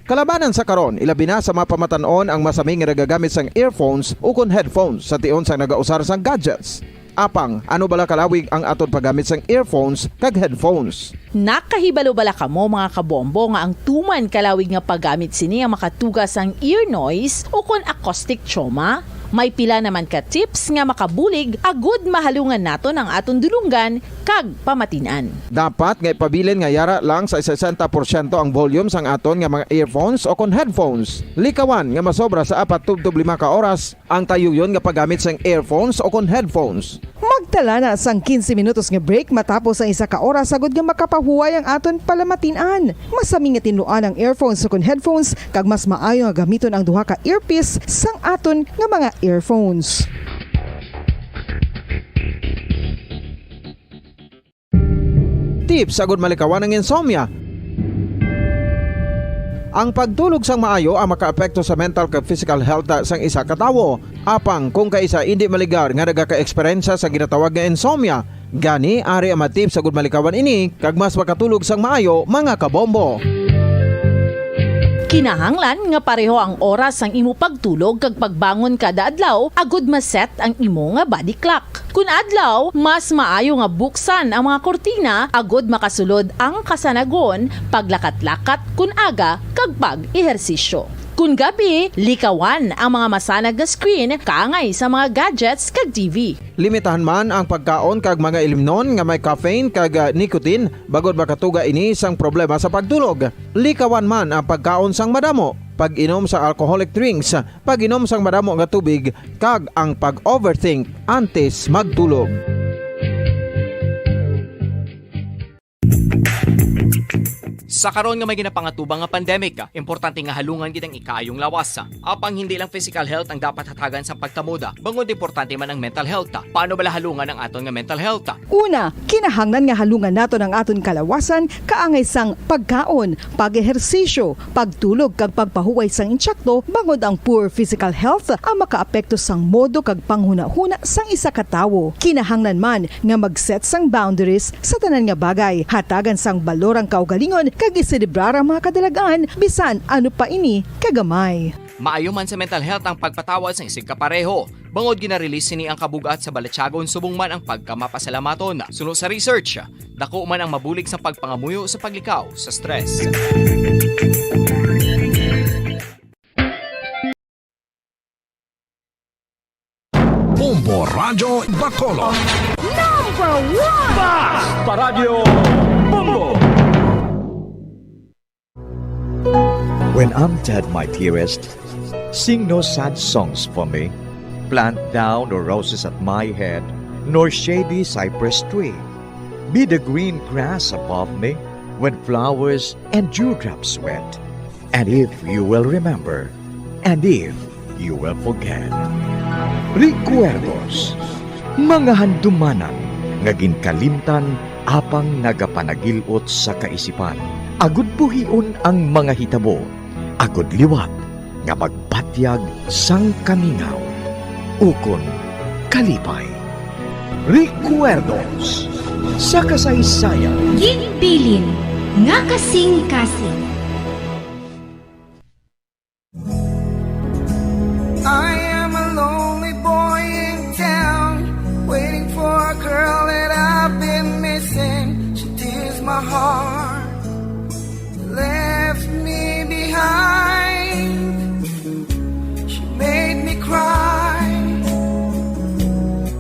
Kalabanan sa karon, ilabi na sa mga pamatan-on ang masami nga nagagamit sang earphones o kon headphones sa tion sang nagausar sang gadgets. Apang, ano bala kalawig ang aton paggamit sang earphones kag headphones? Nakahibalo bala kamo, mga kabombo, nga ang tuman kalawig nga paggamit sini ang makatuga sang ear noise o kon acoustic trauma? May pila naman ka tips nga makabulig agud mahalungan naton ang aton dulonggan kag pamatin-an. Dapat nga ipabilin nga yara lang sa sesenta porsyento ang volume sang aton nga mga earphones o kon headphones. Likawan nga masobra sa apat tubtob lima ka oras ang tayuyon nga paggamit sang earphones o kon headphones. Magtala na sang quince minutos nga break matapos ang isa ka oras agud nga makapahuway ang aton palamatin-an. Masami nga tinluan ang earphones o kon headphones, kag mas maayo nga gamiton ang duha ka earpiece sang aton nga mga earphones. Tips agud malikawan ang insomnia. Ang pagtulog sang maayo ang makaapekto sa mental kag physical health sang isa ka tawo. Apang kung kaisa indi maligar nga nagaka-eksperyensya sa ginatawag nga insomnia, gani ari ang mga tips agud malikawan ini kag mas makatulog sang maayo, mga kabombo. Kinahanglan nga pareho ang oras sang imo pagtulog kag pagbangon kada adlaw agud ma-set ang imo nga body clock. Kun adlaw, mas maayo nga buksan ang mga kurtina agud makasulod ang kasanagon, paglakat-lakat kun aga, kag pag-ehersisyo. Kun gabi, likawan ang mga masanag nga screen kaangay sa mga gadgets kag T V. Limitahan man ang pagkaon kag mga ilimnon nga may caffeine kag, ah, nicotine, bangod makatuga ini sang problema sa pagtulog. Likawan man ang pagkaon sang madamo, pag-inom sa alcoholic drinks, pag-inom sang madamo nga tubig, kag ang pag-overthink antes magtulog. Sa karon nga may ginapangatubang nga pandemic, importante nga halungan gid ang ikaayong lawas. Apang hindi lang physical health ang dapat hatagan sang pagtamod, bangod importante man ang mental health. Paano bala halungan ang aton nga mental health? Una, kinahanglan nga halungan naton ang aton kalawasan kaangay sang pagkaon, pag-ehersisyo, pagtulog kag pagpahuway sang insakto, bangod ang poor physical health ang makaapekto sang modo kag panghunahuna sang isa ka tawo. Kinahanglan man nga mag-set sang boundaries sa tanan nga bagay, hatagan sang balor ang kaugalingon kag iselebrar ang mga kadalag-an, bisan ano pa ini kagamay. Maayo man sa mental health ang pagpatawad sang isigkapareho. Bangod gina-release sini ang kabug-at sa balatyagon subong man ang pagkamapasalamaton. Suno sa research, dako man ang mabulig sang pagpangamuyo sa paglikaw sa stress. Bombo Radyo Bacolod. Number one! Basta Radyo Bombo! When I'm dead, my dearest, sing no sad songs for me. Plant thou no roses at my head, nor shady cypress tree. Be the green grass above me when flowers and dewdrops wet. And if you will remember, and if you will forget. Recuerdos, mga handumanan nga ginkalimtan apang nagapanagil-ot sa kaisipan. Agud buhion ang mga hitabo, agud liwat nga magbatyag sang kamingaw ukon kalipay. Recuerdos sa kasaysayan. Ginbilin nga kasing-kasing. I am a lonely boy in town, waiting for a girl that I've been missing. She tears my heart, left me behind. She made me cry.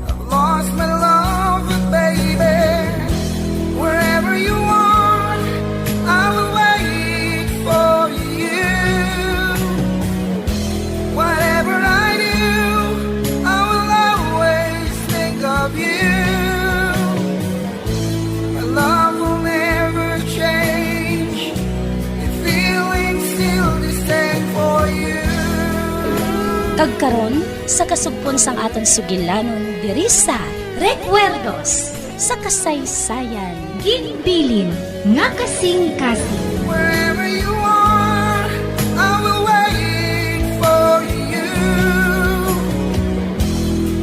I've lost my love, baby. Wherever you are, I will wait for you. Whatever I do, I will always think of you. My love will never change. The feeling's still the same for you. Kag karon, sa kasugpon sang aton sugilanon diri sa Recuerdos sa Kasaysayan. Ginbilin nga kasing-kasing. Wherever you are, I will wait for you.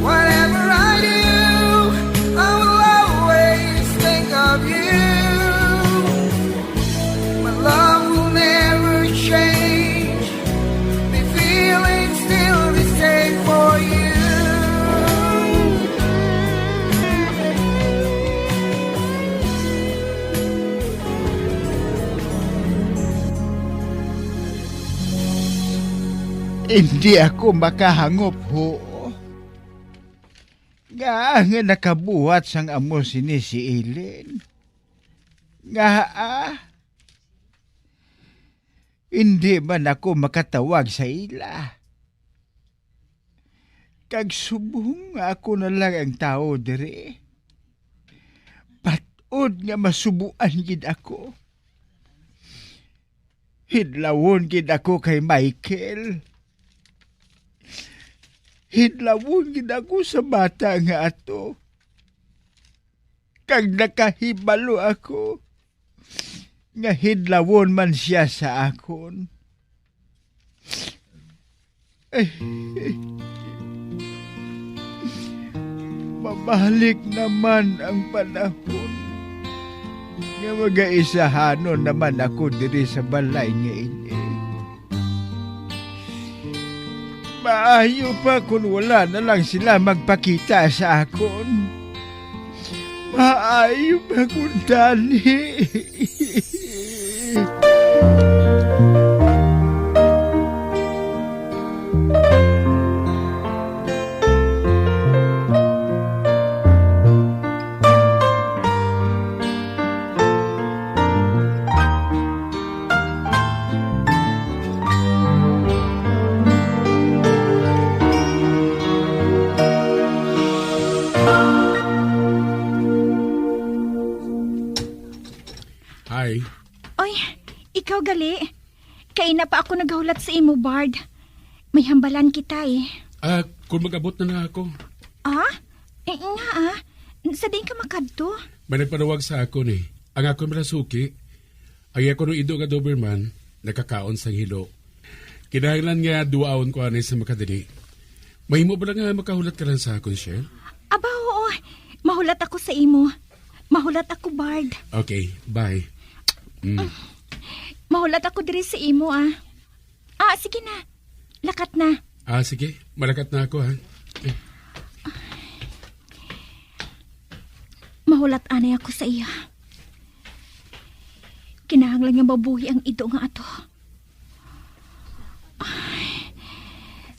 Whatever I do, I will always Hindi ako makahangop, ho. Nga, nga nakabuhat sang amo sini si Ellen. Nga, ah, hindi man ako makatawag sa ila. Kag subong nga ako na lang ang tawo diri, pat-od nga masubuan gid ako. Hidlawon gid ako kay Michael. Hidlawon gid ako sa bata nga ato. Kag nakahibalo ako nga hidlawon man sia sa akon. Ay, mabalik naman ang panahon nga magaisahanon naman ako diri sa balay nga ini. Maayo pa kun wala na lang sila magpakita sa akon. Maayo pa kun tani. Hi. Oy, ikaw gali. Kaina pa ako naghulat sa imo, Bard. May hambalan kita, eh. Ah, kung mag-abot na na ako. Ah? Eh, nga, ah. Sa diin ka makadto? May nagpanawag sa akon, eh. Ang akon malasuki, ang iya kuno ido nga Doberman, nakakaon sang hilo. Kinahanglan nga duwaon ko anay sa makadali. Mahimo ba lang nga makahulat ka lang sa akon, Shell? Aba, oo. Mahulat ako sa imo. Mahulat ako, Bard. Okay, bye. Mm. Mahulat ako diri sa imo, ah. Ah, sige na. Lakat na. Ah, sige. Malakat na ako, ha? Mahulat anay ako sa iya. Kinahanglan nga mabuhi ang ido nga ato. Ay,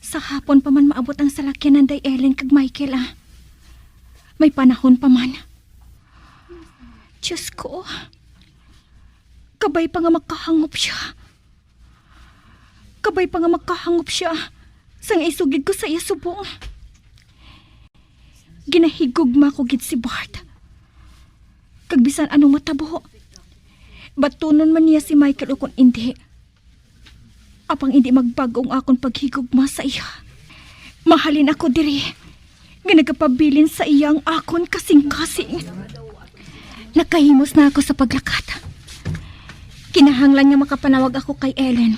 sa hapon pa man maabot ang salakyan nanday Ellen kag Michael, ah. May panahon pa man. Diyos ko, kabay pa nga makahangop siya. Kabay pa nga makahangop siya sang isugid ko sa iya subong. Ginahigugma ko gid si Bart. Kag bisan anong matabo, batunon man niya si Michael ukon indi, apang indi magbag-o ang akon paghigugma sa iya. Mahalin ako diri nga nagapabilin sa iya ang akon kasing-kasing. Nakahimos na ako sa paglakat. Kinahanglan nga makapanawag ako kay Ellen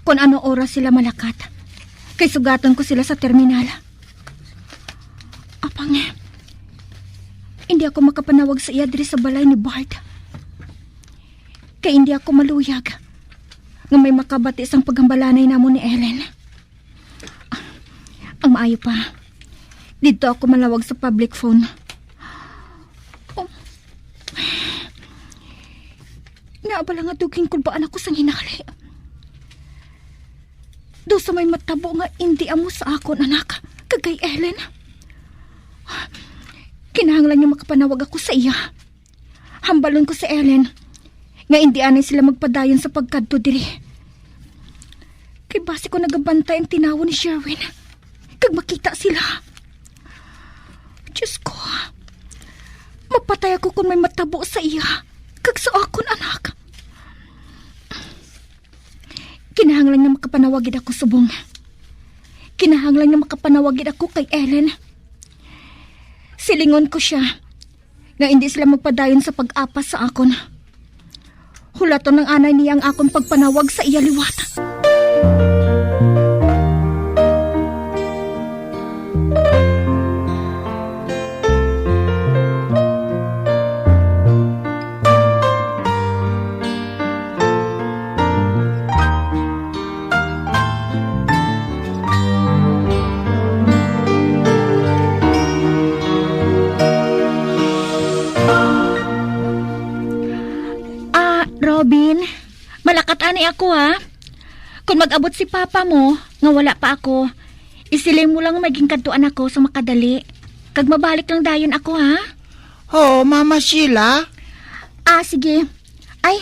kon ano oras sila malakat, kay sugaton ko sila sa terminal. Apang, hindi ako makapanawag sa iya diri sa balay ni Bart, kay hindi ako maluyag nga may makabati sang paghambalanay namon ni Ellen. Ang maayo pa, didto ako manawag sa public phone. Oh. Ngaa bala nga daw ginkulbaan ako sang hinali? Daw sa may matabo nga indi amo sa akon anak kag kay Ellen. Kinahanglan nga makapanawag ako sa iya. Hambalon ko si Ellen nga indi anay sila magpadayon sa pagkadto diri. Kay basi ko nagabantay ang tinawon ni Sherwin kag makita sila. Diyos ko, mapatay ako kon may matabo sa iya kag sa akon anak. Kinahanglan nga makapanawag gid ako subong. Kinahanglan nga makapanawag gid ako kay Ellen. Silingon ko siya nga indi sila magpadayon sa pag-apas sa akon. Hulaton lang anay niya ang akon pagpanawag sa iya liwat. Ah, Robin, malakat ani ako, ha. Kung mag-abot si papa mo, nga wala pa ako, isiling mo lang nga maging kadtuan ako sa makadali. Kag mabalik lang dayon ako, ha? Oo, Mama Sheila. Ah, sige. Ay,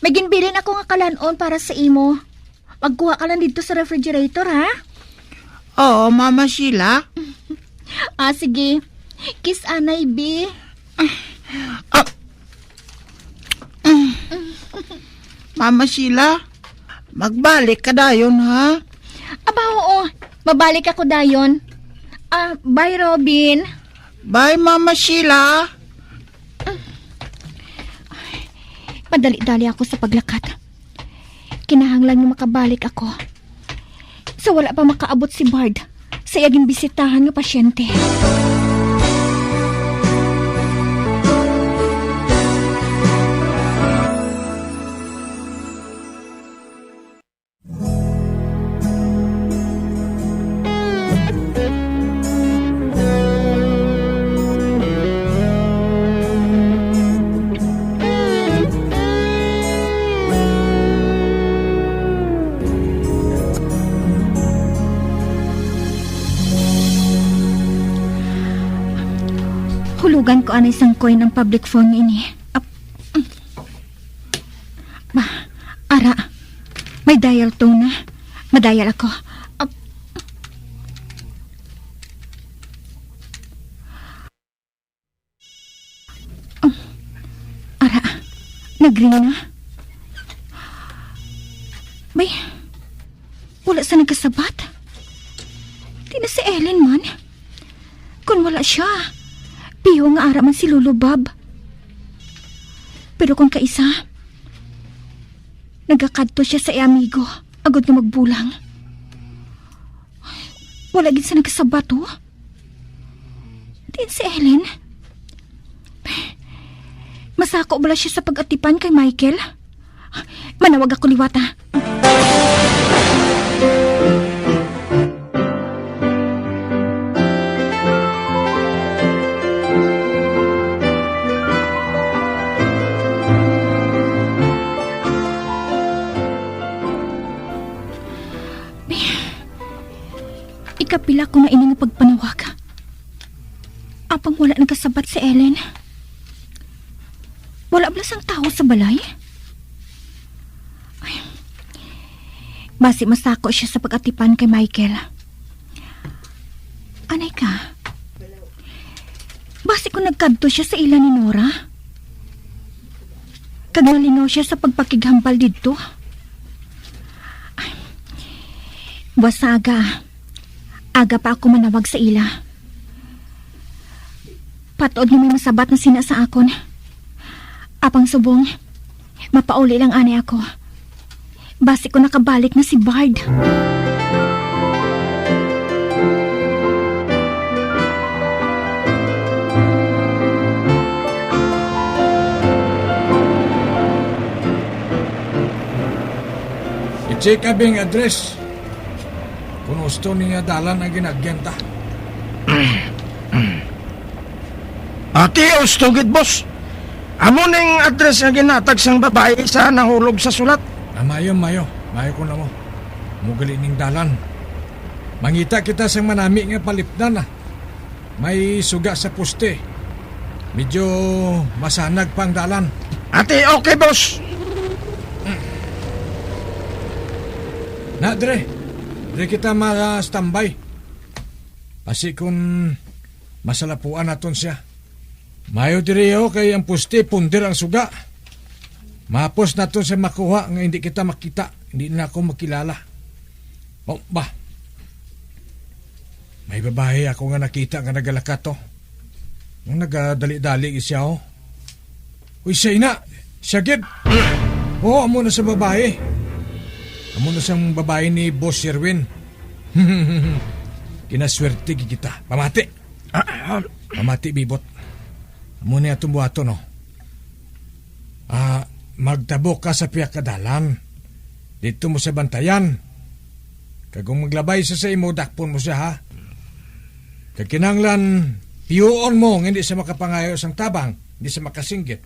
may ginbilin ako nga kalan-on para sa imo. Magkuha ka lang didto sa refrigerator, ha? Oo, Mama Sheila. Ah, sige. Kiss anay, bi. Ah, Mama Sheila, magbalik ka dayon, ha? Aba, oo. Mabalik ako dayon. Ah, bye, Robin. Bye, Mama Sheila. Madali-dali ako sa paglakat. Kinahanglan nga makabalik ako. Sa wala pa makaabot si Bard sa iya ginbisitahan nga pasyente. Hulugan ko anay sang coin ang public phone ini. Ap-, ba, ara, may dial tone na. Madial ako. Ap-, Ara, nagring na. Bay, wala sa nagkasabat. Di na si Ellen man. Kung wala siya, piho nga ara man si Lolo Bob. Pero kung kaisa, nagakadto siya sa iya amigo, agod nga magbulang. Wala gid sa nagkasabat, oh. Diin si Ellen? Masako bala siya sa pag-atipan kay Michael? Manawag ako liwat, ah. Ikapila ko na ini nga pagpanawag. Apang wala nagkasabat si Ellen. Wala bala sang tawo sa balay? Ay, basi masako siya sa pag-atipan kay Michael. Anay ka? Basi kung nagkadto siya sa ila ni Nora, kag nalingaw siya sa pagpakighambal didto. Ay, buwas sa aga, aga pa ako manawag sa ila. Patuod nga may masabat na sina sa akon. Apang subong, mapauli lang ani ako. Basi ko nakabalik na si Bard. I-check up ang address. Kung husto niya dalan ang ginagyan ta. Ati, husto gid, boss. Amo ning address nga ginhatag sang babayi sa nahulog sa sulat. Ah, mayo, mayo. Mayo ko na mo. Mo gali ning dalan. Mangita kita sang manami nga palipdan, ah. May suga sa poste. Medyo masanag pa ang dalan. Ati, okay, boss. Na, dre. Dre kita ma-standby. Basi kun masalapuan naton siya. Mayo diri, oh, kay ang poste punder ang suga. Mahapos naton siya makuha nga hindi kita makita, hindi na ako makilala. Oh, ba? May babayi ako nga nakita nga nagalakat, oh. Nga nagadali-dali siya, oh. Uy, siya ina. Siya gid. Oo, amo na sa babayi. Amo na sang babayi ni Boss Sherwin. Kinaswerte gid kita. Pamati. Ah, ah. Pamati, Bibot. Amo na atong buhaton, oh. Ah, magtabok ka sa pihak ka dalan. Didto mo siya bantayan. Kag kung maglabay siya sa imo, dakpon mo siya, ha? Kag kinahanglan, piyuon mo nga hindi siya makapangayo sang tabang, hindi siya makasinggit.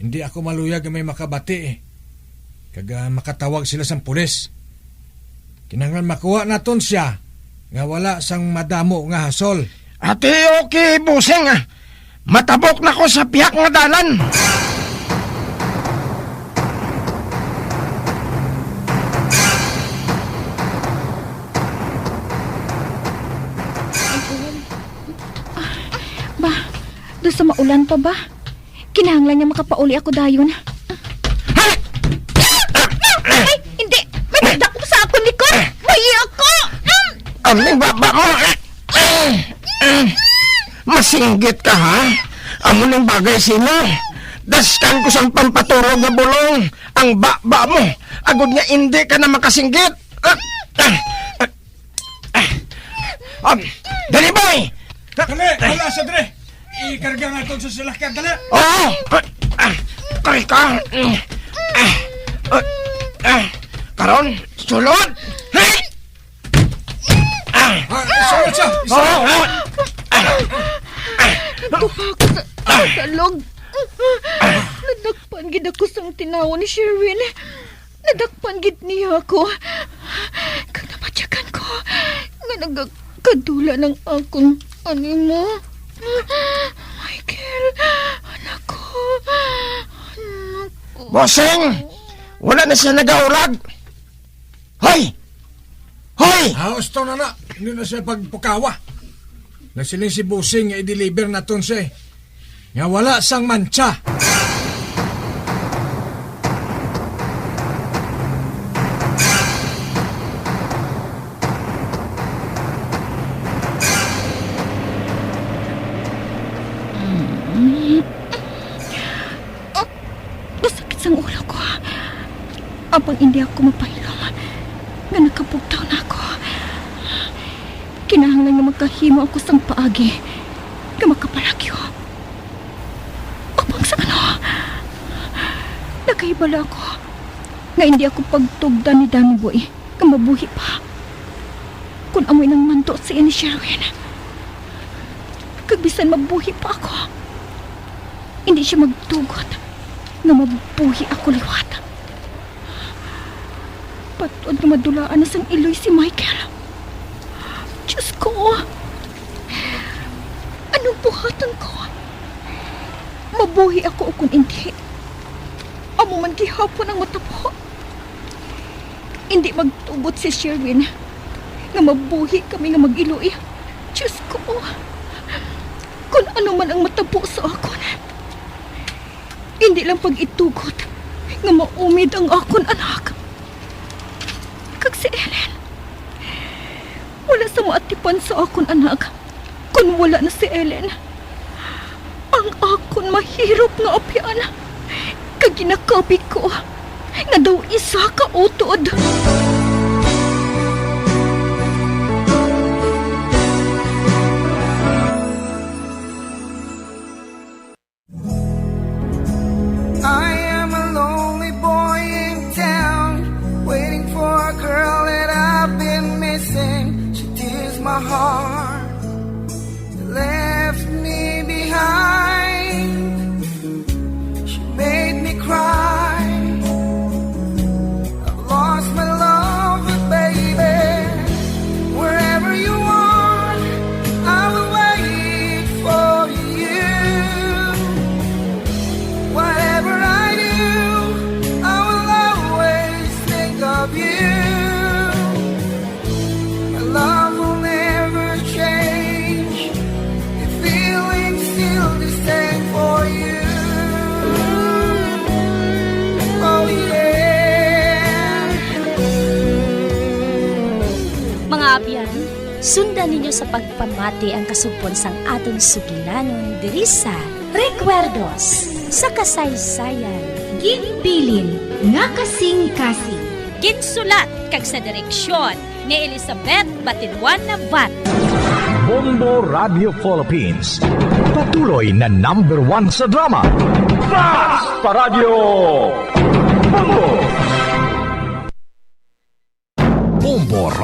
Hindi ako maluyag nga may makabati, eh. kag, ah, makatawag sila sang pulis. Kinahanglan makuha naton sia nga wala sang madamo nga hasol. Ati, okay, bossing, ah. Matabok na ko sa pihak nga dalan. Ba, do sa maulan pa ba? Kinahanglan nga makapauli ako dayon. Ay, hindi! May nagdakop sa akon likod! Buhi ako! Aning baba mo! Masinggit ka, ha? Amo ning bagay simo. Daskan ko sang pampatulog nga bulong ang baba mo, agod nga indi ka na makasinggit. Ah, ah, dali, boy! Dali, wala sa dre. Ikarga nga itong sa salakyan, dali. Oo! Ah, ah, kari ka. Ah, ah, ah, karon, sulod! Hey! Ah! Ah, sulod siya! Isa! Oo! Ah! Duha ko sa, sa salog. Nadakpan gid ako sang tinawo ni Sherwin. Nadakpan gid niya ako. Kag nabatyagan ko nga nagakadula ng akon animo. Michael, anak ko. Anak ko. Bossing! Wala na siya nagaulag! Hoy! Hoy! Haos to na na. Hindi na siya pagpukawa. Nagsiling si Bossing nga i-deliver naton siya eh. Nga wala sang mantsa. Masakit sang ulo ko. Apang indi ako mapahilom nga nakabugtaw na ako. Kinahanglan nga makahimo ako sang paagi nga makapalagyo. Apang sa ano? Nakahibalo ako nga indi ako pagtugdan ni Danny Boy nga mabuhi pa. Kun amoy nang manto si ni Sherwin, kag bisan mabuhi pa ako, indi siya magtugot nga mabuhi ako liwat. Patod nga madulaan na sang iloy si Michael. Diyos ko! Anong buhaton ko? Mabuhi ako o kon indi? Amo man gihapon ang matabo. Indi magtugot si Sherwin nga mabuhi kami nga mag-iloy. Diyos ko! Kon ano man ang matabo sa akon, indi lang pag-itugot nga maumid ang akon anak. Kag si Ellen, wala sa maatipan sa akon anak kon wala na si Ellen. Ang akon mahirop nga abyan, kag ginakabig ko nga daw isa ka utod. I am a lonely boy in town, waiting for a girl that I've been missing. She tears my heart, left me behind. She made me cry. I've lost my love, but baby, wherever you are, I will wait for you. Whatever I do, I will always think of you. My love will never change. The feeling's still the same for you. Oh, yeah. Mga abyan, sundan ninyo sa pagpamati ang kasugpon sang aton sugilanon diri sa Recuerdos sa Kasaysayan. Ginbilin nga kasing-kasing. Ginsulat kag sa direksyon ni Elizabeth Batinwan Navarro. Bombo Radio Philippines, patuloy na number one sa drama. Basta Radyo Bombo! Bombo